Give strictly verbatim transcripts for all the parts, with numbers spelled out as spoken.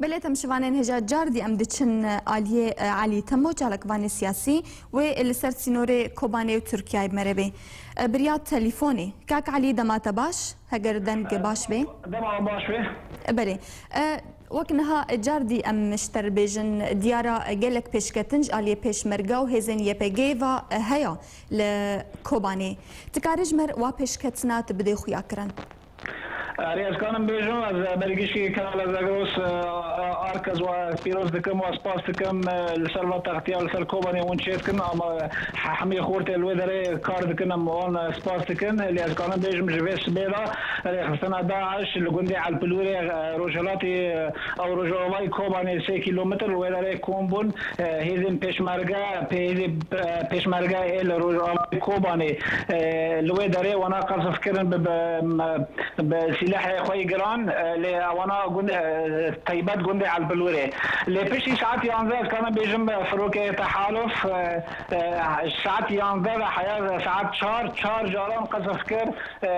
Belê, temşivanên hêja car dî em diçin aliyê, e, Elî Temo, çalakvanê siyasî, wê li ser sînorê Kobanê û Tirkiyeyê bi me re bê. E, bi riya telîfonê. Kak Elî, dema te baş, heger deng baş bê. Dema baş bê. E, belê. E, wek niha car dî em ji te re bêjin, diyara gelek pêşketin ji aliyê Pêşmerge û hêzên Y P G ve, e, heye li Kobanê. Dikarî ji me re wa pêşketina tu bidê xuya kirin? Erê, ez kanim bêjim, ez bergişkî Kanala Zagros, e, Ark, ez we pîroz dikim, we spas dikim, e, li ser va textiya, li ser Kobanê hûn çêdikin, ama he-, hemî xortê li wê derê kar dikin, em wan, e, spas dikin. Lê ez kanim bêjim, ji vê sibê de rêxistina DAIŞ li gundê Elpilûrê, e, rojhilatî, e, ew rojavayî Kobanê sê kîlometr li wê derê kom bûn, e, hêzên Pêşmerge, pê-, hêzên, e, Pêşmerge ê li rojavayî Kobanê, e, li wê derê wana qezf kirin bi, bi, bi sîlehê xwe yê giran, e, lê ewana gund, e, teybet gundê Elpilûrê. Lê piştî saet yanzdeh, ez karim bêjim, e, firokê Tehaluf, e, e, saet yanzdeh ve heya saet çar, çar caran qezf kir, e,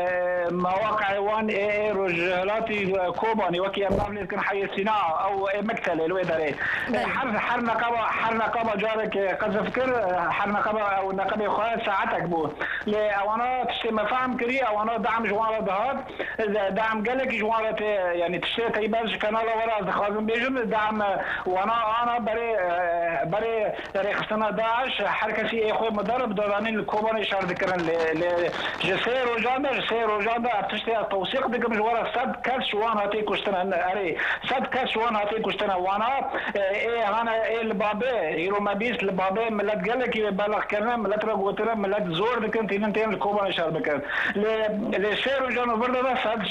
mewaqeyê wan ê, ê rojhilatî, e, Kobanê, wekî em nav lê dikin Heyê Sîna, ew ê Mektelê li wê derê. E, Belê. her, her neqaba, her neqaba carek, e, qezf kir, e, her neqaba ew neqabê xwe saetek bû. Lê ewana tiştê me fehm kirî, ewana de'm ji wan re dihat. De-, de'm gelekî ji wan re tê, yanî tiştê teybet ji kanala we re ez dixwazim bêjim, de'm, e, wana ana berê, e, berê rêxistina DAIŞ, her kesî ê xwe mudarib dadanîn li Kobanê şer dikirin. Lê, lê ji sê rojan de, ji sê rojan de ev tiştê ez tewsîq dikim ji we re, sed kes ji wan hatê kuştin. Erê, sed kes ji wan hatê kuştin. Wana, e, ê hane, ê li babê, îro me bîst, li babê millet gelekî wê belax kirine, millet re gotine, millet zor dikin, tînin tên li Kobanê şer bikin. Lê, lê sê rojan û vir de sed,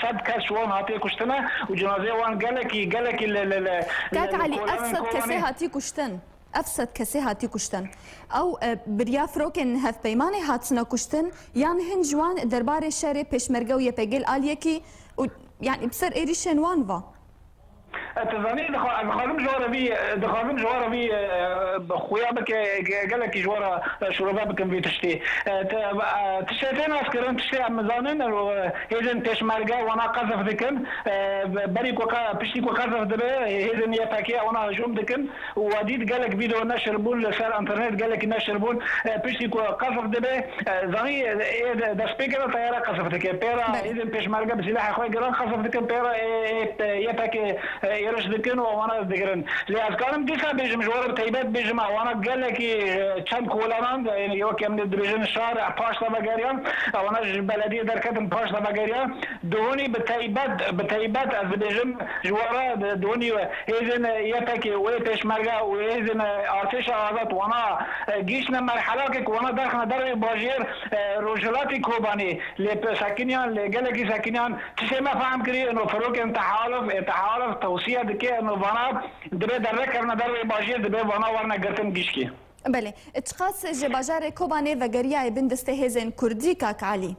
sed kes ji wan hatê kuştine û cinazê wan gelekî, gelekî li, li, li, Kak li Elî, ev kolanên sed kesê Kobanê hatî kuştin. Ev sed kesê hatî kuştin. Ew, e, bi riya firokên hevpeymanê hatine kuştin, yan hin ji wan derbarê şerê Pêşmerge û Y P G li aliyekî û, yanî, bi ser êrîşên wan va? E, tu zanî, dixwa-, dixwazim ji we re vî, dixwazim ji we re vî, e, e, xuya bike, ge-, gelekî ji we re, e, şirove bikim vî tiştî. E, te-, e, tiştê tê naskirin, tiştê em zanin, e, hêzên Pêşmerge wana qezf dikin. E, be-, berî ku qe-, piştî ku qezf dibe, hêzên Y P G wana hicûm dikin. Û we dît gelek vîdeo neşir bûn, li ser înternet gelekî neşir bûn. E, piştî ku qezf dibe, e, zanî, e, ê de-, destpêkê de teyare qezf dike. Pê re Belê. hêzên Pêşmerge bi sîlehê xwe giran qezf dikin, pê re ê, ê, Y P G, e, êriş dikin û wana digirin. Lê ez karim dîsa bêjim, ji we re bi teybet bêjim, ewana gelekî, e, çend kolanan, e, wek em dibêjin şar, e, paş de vegeriyan, ewana ji belediyê derketin, paş de vegeriyan. Dihûnî bi teybet, bi teybet ez dibêjim, ji we re di-, dihûnî hêzên Y P G û ê Pêşmerge û hêzên artêşa azad wana, e, gihîştine merhelakê ku wana derxine dervê bajêr, e, rojhilatî Kobanê. Lê pe-, sekiniyan, lê gelekî sekiniyan tiştê me fehm kirî, ino firokên Tehaluf, ê Tehaluf tewsiye dike, ino vana dibe dernekevine dervê bajêr, dibe vana werine girtin gişkî. Belê. Çiqas ji bajarê Kobanê vegeriyaye bin destê hêzên Kurdî, Kak Elî?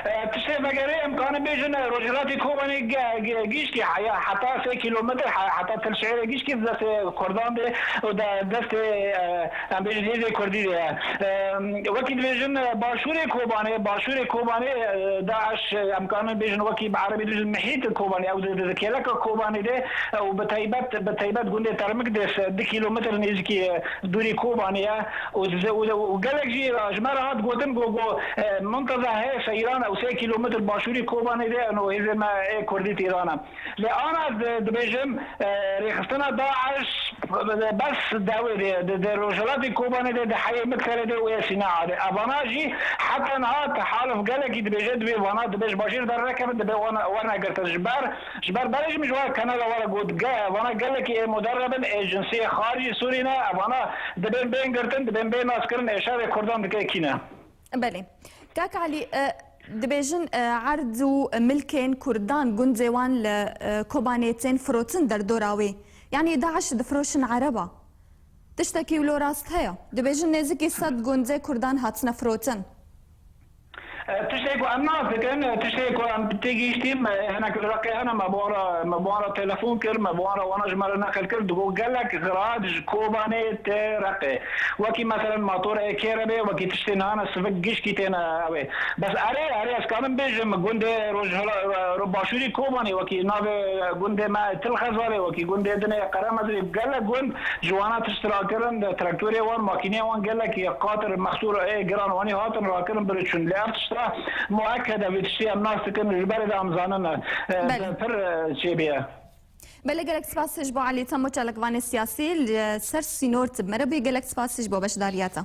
E, tiştê vegerê em kanin bêjin, e, rojhilatî Kobanê ge-, ge-, gihiştî heya, heta sê kîlometr, he-, heta Til Şehîrê gihiştî destê Kurdan de û de destê, e, em bêjin hêzê Kurdî de ye. E, wekî dibêjin, e, başûrê Kobanê, başûrê Kobanê, e, DAIŞ, e, em kanin bêjin wekî bi erebî dibêjin mihît Kobanê, ew di, di, di kêleka Kobanê de, e, û bi taybet, bi taybet gundê Termik de se-, du kîlometr nêzîkî, e, dûrî Kobanê ye. Û, û, û gelek jî ji me re hat gotin ku, ku, e, Muntaza heye Seyran, ew sê kîlometr başûrî Kobanê de, eno hêzên me ê Kurdî têdane. Lê ana di-, dibêjim, e, rêxistina DAIŞ bes dawê de, di, di rojhilatê Kobanê de, di heyê Miktelê de û ê Sînaa de. Evana jî heta niha Tehaluf gelekî dibêje, dibê vana, dibê ji bajêr dernekevin, dibê wana, werine girtin. Ji ber Ji ber berê jî min ji we kanala we re got, ge-, vana gelekî ê muderreb in, ê cinsiyê xaricî Sûrî ne, evana dibên bên girtin, dibên bên naskirin, ê şerê Kurdan dike kî ne. Belê. Kak Elî, e, dibêjin, e, erd û milkên Kurdan, gundê wan li, e, Kobanê tên firotin derdora wê. Yanî DAIŞ difiroşin ereba. Tiştekî wilo rast heye? Dibêjin nêzîkî sed gundê Kurdan hatine firotin. Tiştê ku em nas dikin, tiştê ku em têgihiştî, me hinek li Reqê hene, me bi wan re, me bi wan re telefon kir, me bi wan re wana ji me re neqil kir, digot gelek xira ji Kobanê tê Reqê. Wekî meselen matorê kêrebê, wekî tiştên hene sivik gişkî têne ew ê. Bes erê, erê ez karim bêjim, gundê Rojhila-, Başûrî Kobanê, wekî navê gundê me Til Xezalê, wekî gundê din ê Qeremezrî, gelek gund ji wana tişt rakirin, traktorê wan, makîneyê wan gelekî qatir mexsûr ê giran wanî hatin rakirin, biri çûn. Lê ev tişta mueked e, vê tiştî em nas dikin, ji berê de em zanin, e, Belê. pir, e, çêbûye. Belê, gelek spas ji bo Elî Temo, çalakvanê siyasî li ser sînor tib me re bûye. Gelek spas ji bo beşdariya te.